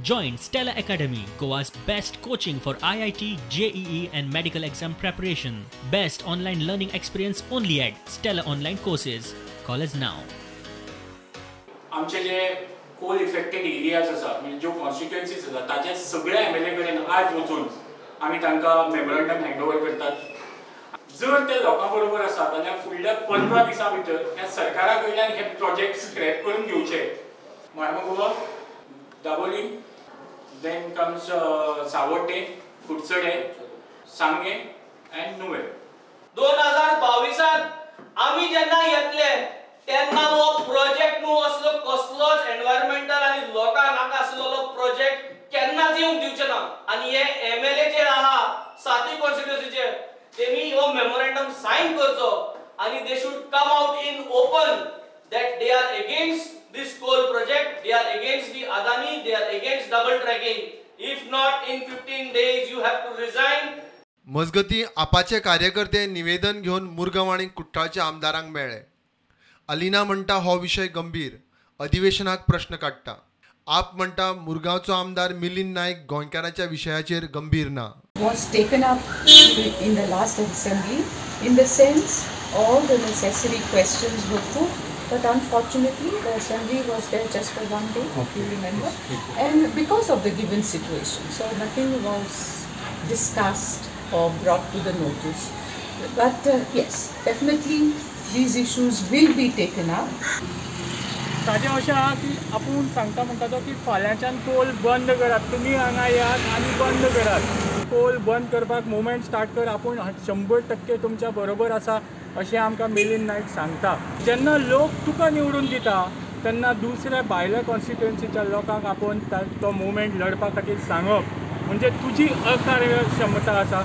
Join Stella Academy, Goa's best coaching for IIT, JEE and medical exam preparation. Best online learning experience only at Stella Online Courses. Call us now. आमचे जे कोल affected areas आसा, म्हणजे ज्यो constituencies आसा, ताचे सगळ्या MLA कडेन आज वचून आमी तांकां मेमोरंडम हँडओवर करतात. जर ते लोकां बरोबर आसा जाल्यार फुडल्या 15 दिसां भितर ह्या सरकारा कडल्यान हे प्रोजेक्ट स्क्रॅप करून घेवचे. Marmagoa, Dabolim, then comes Savarde, Curchorem, Sanguem and Nuvem. 2022 आमी जेन्ना येतले तेन्ना हो प्रोजेक्ट न्हू असलो कसलोच एनवायरमेंटल आनी लोकांक नाका आसलेलो प्रोजेक्ट केन्नाच येवंक दिवचे ना. आनी हे एमएलए जे आहा सातूय कॉन्स्टिट्युएन्सीचे तेमी हो मेमोरेंडम सायन करचो आनी they should come out in open that they are against this coal project, they are against the Adani, they are against double tracking. If not, in 15 days you have to resign. मजगती आपाचे कार्यकर्ते निवेदन घेवन मुरगांव आनी कुट्टाळच्या आमदारांक मेळ्ळे. अलिना म्हणटा हो विशय गंभीर, अधिवेशनाक प्रश्न काडटा. आप म्हणटा मुरगांवचो आमदार मिलिंद नायक गोंयकारांच्या विशयाचेर गंभीर ना. Was taken up in the last assembly in the sense all the necessary questions were put, but unfortunately the assembly was there just for one day, if you remember, and because of the given situation, so nothing was discussed or brought to the notice. But yes, definitely these issues will be taken up. ताजें अशें आहा की आपूण सांगता म्हणटा तो की फाल्यांच्यान कोल बंद करात, तुमी हांगा येयात आनी बंद करात, कोल बंद करपाक मुवमेंट स्टार्ट कर, आपूण 100% तुमच्या बरोबर आसा अशें आमकां मिलिंद नायक सांगता. जेन्ना लोक तुका निवडून दिता तेन्ना दुसऱ्या भायल्या कॉन्स्टिट्युएन्सीच्या लोकांक आपोवन तो मुवमेंट लढपा खातीर सांगप म्हणजे तुजी अकार्यक्षमता आसा.